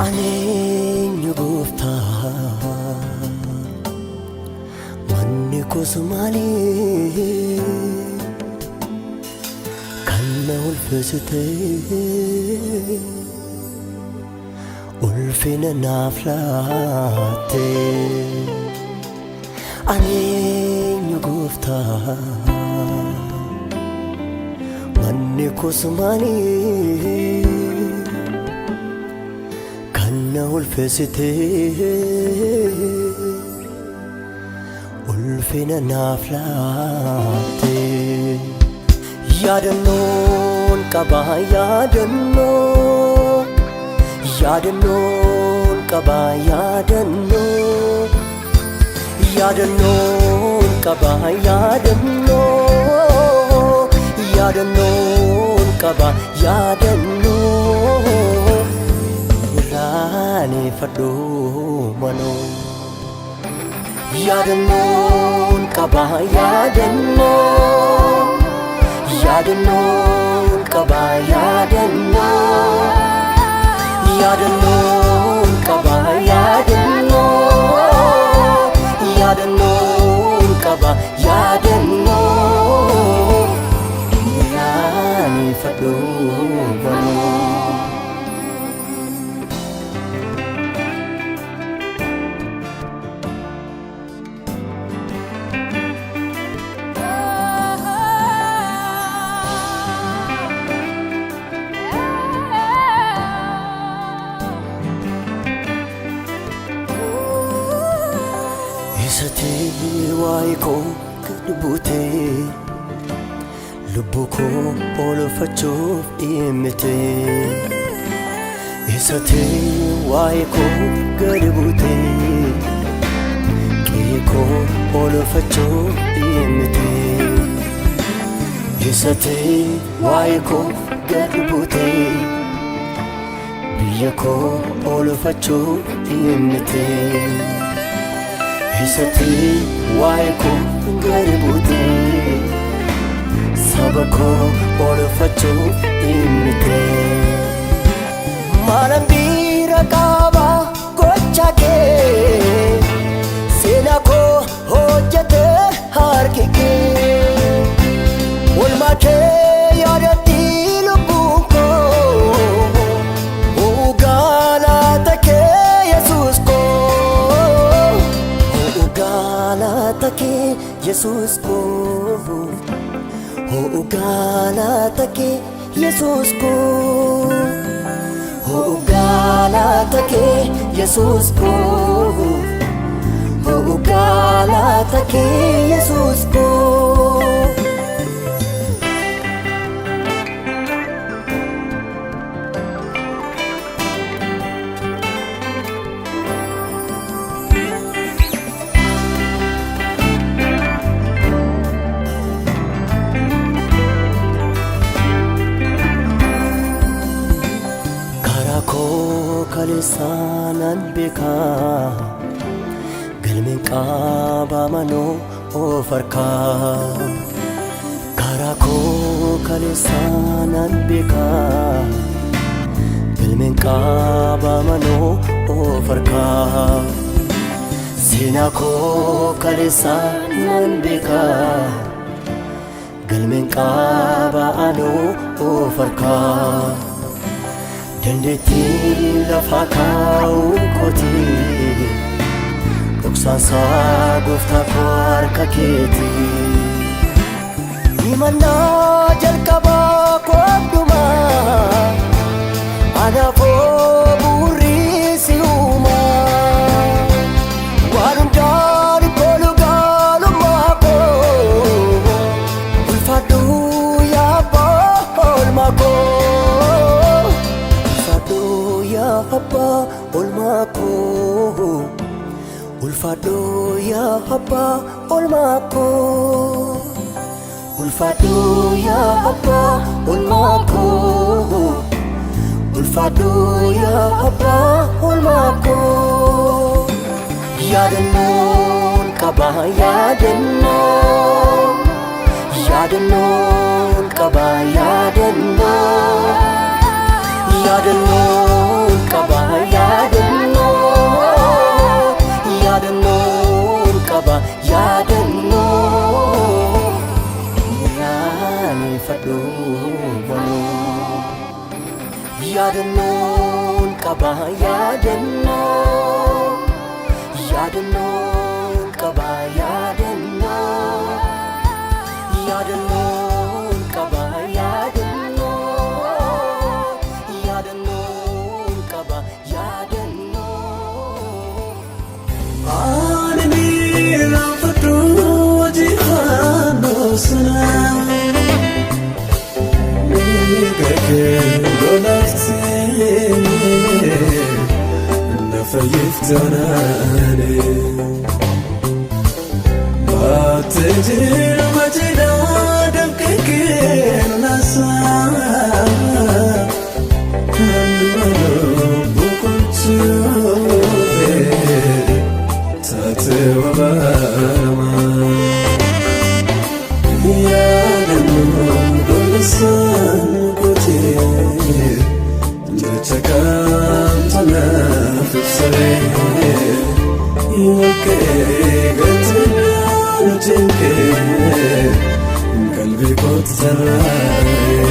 Ani eenyu gooftaa, manni koos maali kan na ulfeessite, ulfina naaf laatte? Ani eenyu gooftaa, manni koos maali kan na ulfeessite, ulfina naaf laatte? Yaadannoon qaba, yaadannoo, yaadannoon qaba, yaadannoo, yaadannoon qaba, yaadannoo, yaadannoon qaba, yaadannoo irraaneffadhu manoo. Yaadannoon qaba, yaadannoo, yaadannoon qaba, yaadannoo, yaadannoon qaba, yaadannoo, yaadannoon qaba, yaadannoo irraaneffadhu manoo. Isatti waa'ee koo gad buutee, lubbuu koo oolfachuuf dhimmite. Isatti waa'ee koo gad buutee, qe'ee koo oolfachuuf dhimmite. Isatti waa'ee koo gad buutee, biyya koo oolfachuuf dhimmite. Isatti waa'ee koo gad buutee, saba koo oolfachuuf dhimmite. Maalan bira qaba gocha kee, seenaa koo hojjete harki kee. Oolmaa kee yaadatti lubbuun koo, galata kee Yesuus koo, galata kee Yesuus koo, galata kee Yesuus koo, galata kee Yesuus koo, galata kee Yesuus koo. Karaa koo kaleessaa nan beekaa, galmeen qaba manoo of harkaa. Karaa koo kaleessaa nan beekaa, galmeen qaba manoo of harkaa. Seenaa koo kaleessaa nan beekaa, galmeen qaba anoo of harkaa. Dandeettii lafaa kaa'uu kooti, dhoksaansaa gooftaa koo harka keeti. Himannaa jalqabaa koodhumaa, anaafoo bu'uurri si uumaa. Waan hundaan koolu gaalummaa koo, ulfaadhu yaa abbaa oolmaa koo. Ulfaadhu yaa abbaa oolmaa koo. Ulfaadhu yaa abbaa oolmaa koo. Ulfaadhu yaa abbaa oolmaa koo. Ulfaadhu yaa abbaa oolmaa koo. Yaadannoon qaba, yaadannoo, yaadannoon qaba, yaadannoo, yaadannoon qaba, yaadannoo. qaba yaadannoo, yaadannoon qaba yaadannoo, yaadannoon qaba yaadannoo, yaadannoon qaba yaadannoo. Ani miidhagfadhu hojii fannoo sana. Miidhagee lolaftee na fayyiftaanaane. Baatee jirma jedhaa danqeekee lolaasaa. Handhuura lubbuu kolchuufee taatee wabaaramaa. Yaadannoo golgasaan gootee jecha kamtu naaf ibsee walqee gatinaan cinqee qalbii kootti tarraa'ee.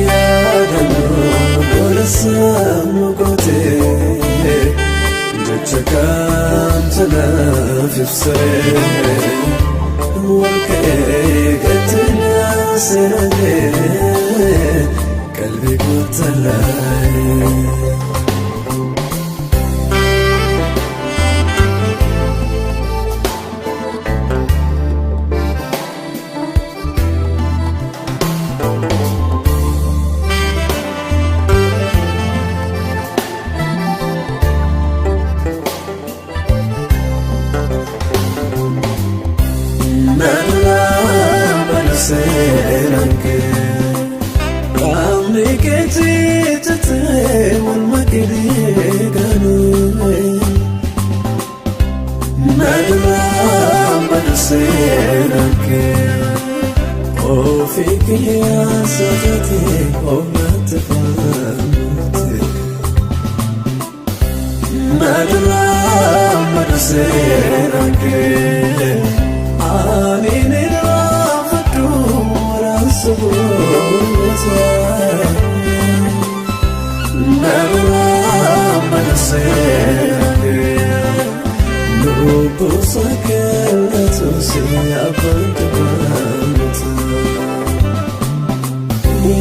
Yaadannoo golgasaan gootee jecha kamtu naaf ibsee. Walqee gatinaa seenee qalbii kootti. Narraa seenaan kee qaamni kee ciccitee morma kee ganee. Narraa seenaan kee ofii kiyyaa sodaatee oomnatti faamte. Narraa seenaan kee ani nirraanfadhu waraansa goota. Narraa seenaan kee lubbuu sakallatu si abbaan qabaamta.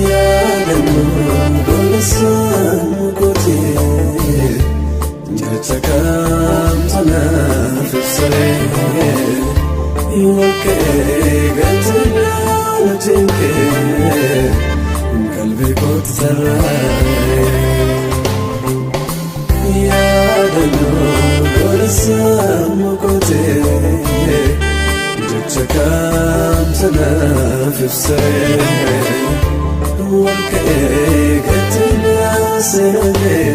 Yaadannoo golgasaan gootee jecha kamtu naaf ibsee walqee gatinaan cinqee qalbii kootti tarraa'ee. Yaadannoo golgasaan gootee jecha kamtu naaf ibsee walqee gatinaan seenee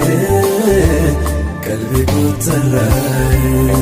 qalbii kootti tarraa'ee.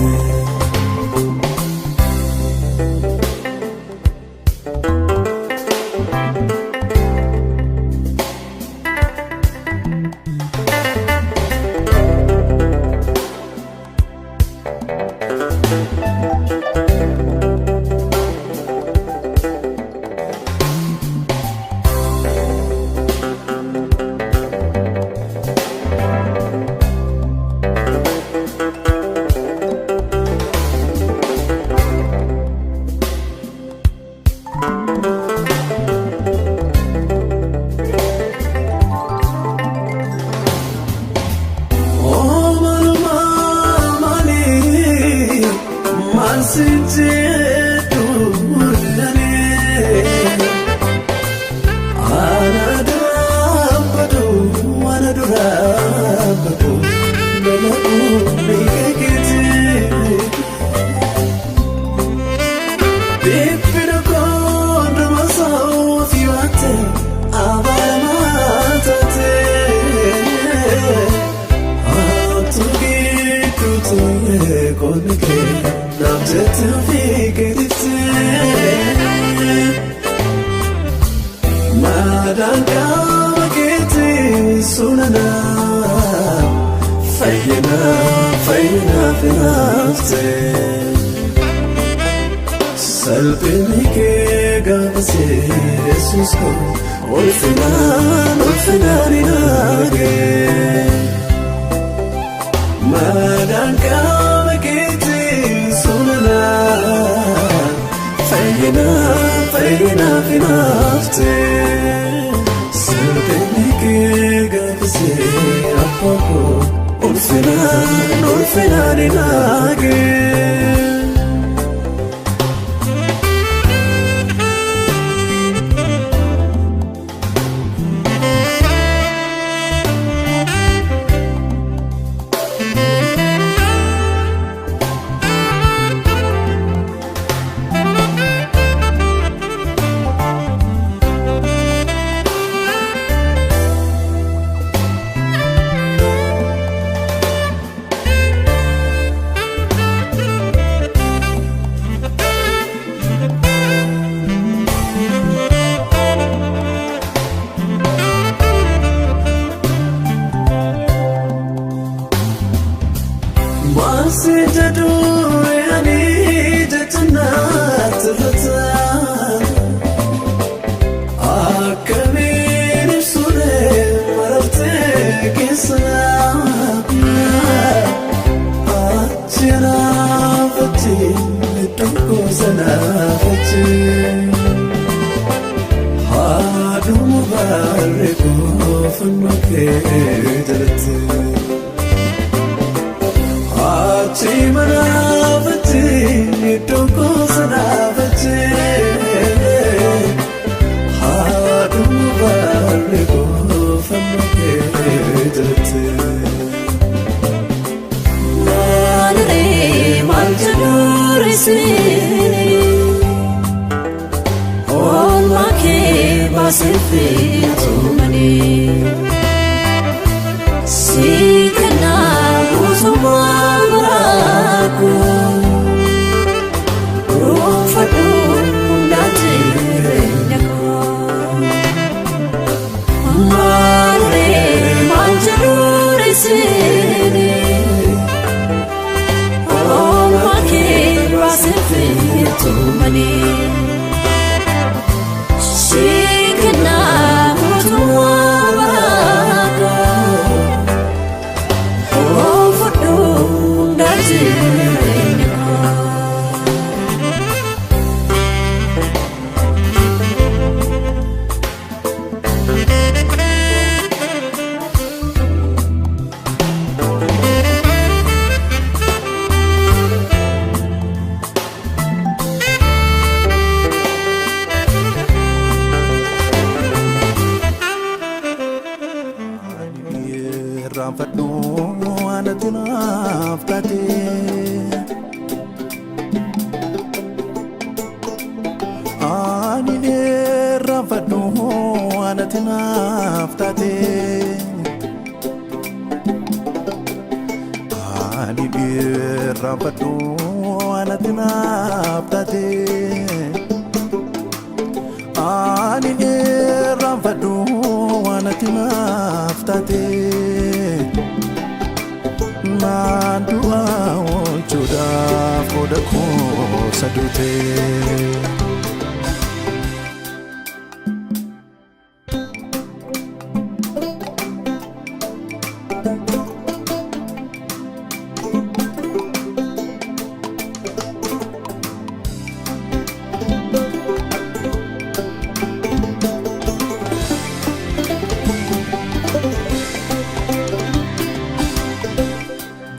Maadaan qaama keetii sunanaa fayyina fayyina finaaftee salphinni kee gaafasee Yesuus koo ulfinaan ulfinaan inaagee. naaftee salphina kee gaafisee abbaa koo ulfinaan ulfinaan naagee.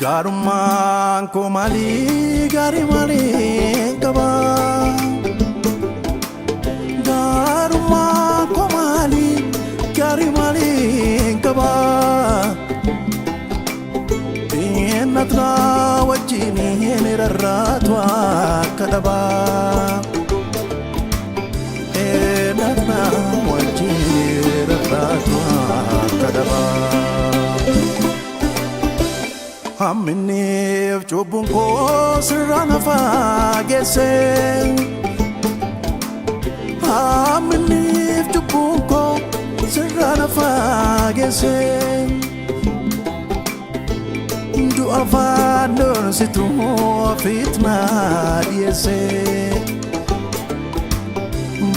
Gaarummaan koo maalii gaarii maalii qaba? Gaarummaan koo maalii gaarii maalii qaba? Eenyatna wajjin hin rarraatu akka dhabaa? Eenyatna wajjin hin rarraatu akka dhabaa? Hamminniif cubbuun koo sirraa na fageesse. Hamminniif cubbuun koo sirraa na fageesse. Du'a faandoonsitu ofiit na dhiyeesse.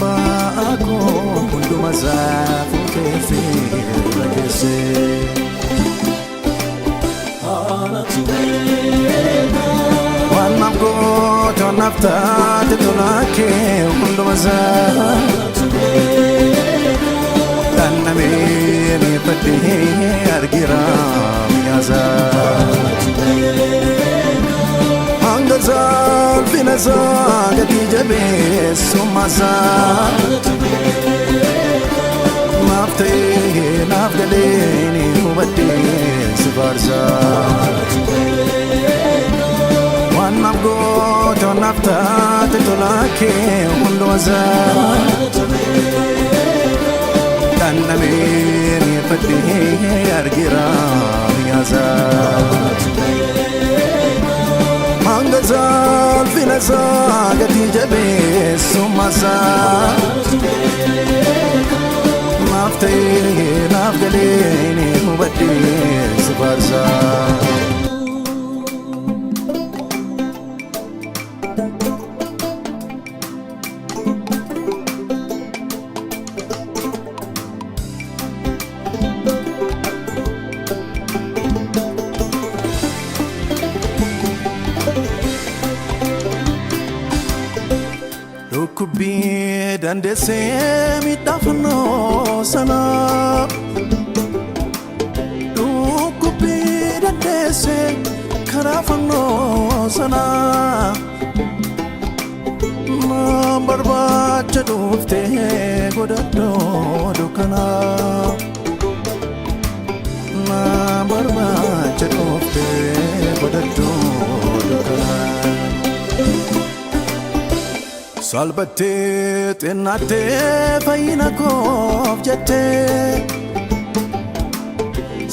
Ba'aa koo hunduma isaa fuutee fi irra geesse. Waan naaf goote waan naaf taate tolaa kee hunduma isaa. mi'eeffadhee argira mi'aasaa. Hanga ulfina isaa gadi jabeessummaa isaa naaf ta'ee naaf galee ni hubadhee si faarsaa. Waan naaf goote waan naaf taate tolaa kee hundumasaa dhandhamee mi'eeffadhee argira mi'aasaa. Hanga ulfina isaa gadi jabeessummaa isaa naaf ta'ee naaf galee ni hubadhee si faarsaa. Dhukkubbii dandeessee miidhaafannoo sana Dhukkubbii dandeessee karaa fannoo sana Naan barbaacha dhuftee godhadhoo dukkana Naan barbaacha dhuftee godhadhoo dukkana Salphattee xinnaattee fayyina koof jettee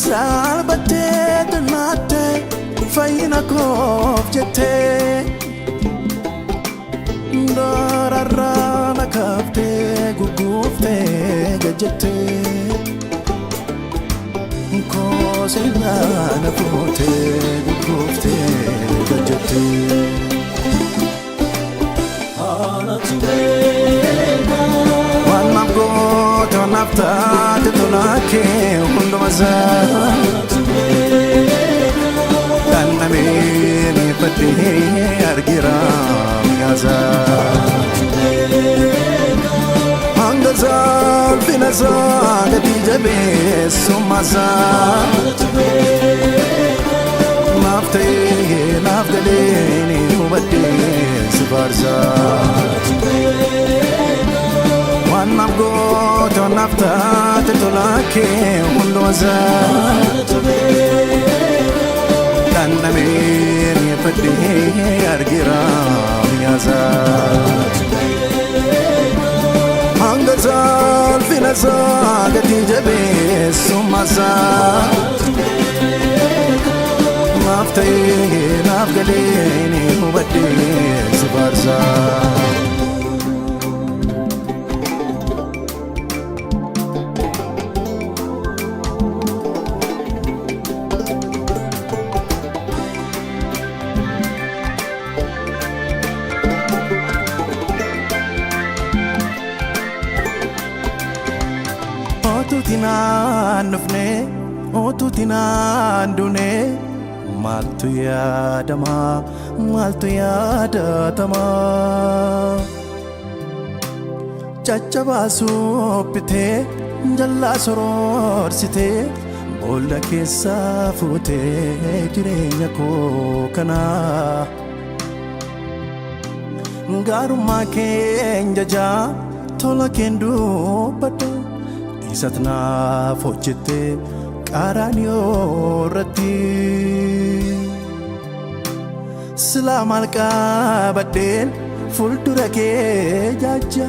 Salphattee xinnaattee fayyina koof jettee Dararraa na kaaftee gugguuftee gajjattee Koosirraa na fuutee gugguuftee gajjattee. Waan naaf goote waan naaf taate tolaa kee hundumasaa dhandhamee mi'eeffadhee argira mi'aasaa. Hanga ulfina isaa gadi jabeessummaa isaa naaf ta'ee naaf galee ni hubadhee si faarsaa. Waan naaf goote waan naaf taate tolaa kee hundumasaa dhandhamee mi'eeffadhee argira mi'aasaa. Hanga ulfina isaa gadi jabeessummaa isaa naaf ta'ee naaf galee ni hubadhee si faarsaa. Otuuti naan dhufne otuuti naan duune maaltu yaadama maaltu yaadatama Caccabaa suphitee jalaa soroorsitee boolla keessaa fuutee jireenya koo kanaa. Gaarummaa keen jajaa tola keen dubbadha Isat naaf hojjette Qaraaniyoo irratti. Silaa maal qabadheen fuuldura kee jaajja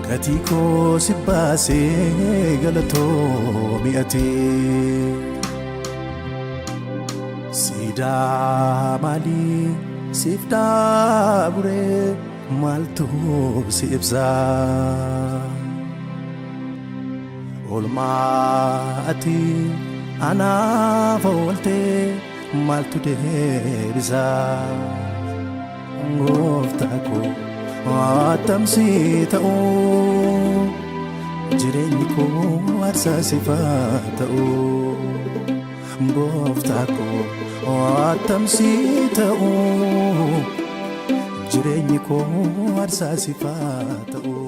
gatii koo si baasee galatoomi ati. Siidaa maalii siif dhaaburee maaltu si ibsa? Oolmaa ati anaaf oolte maaltu deebisa? Gooftaa koo attam si ta'u jireenyi koo aarsaa siif haa ta'u. Gooftaa koo attam si ta'u jireenyi koo aarsaa siif haa ta'u.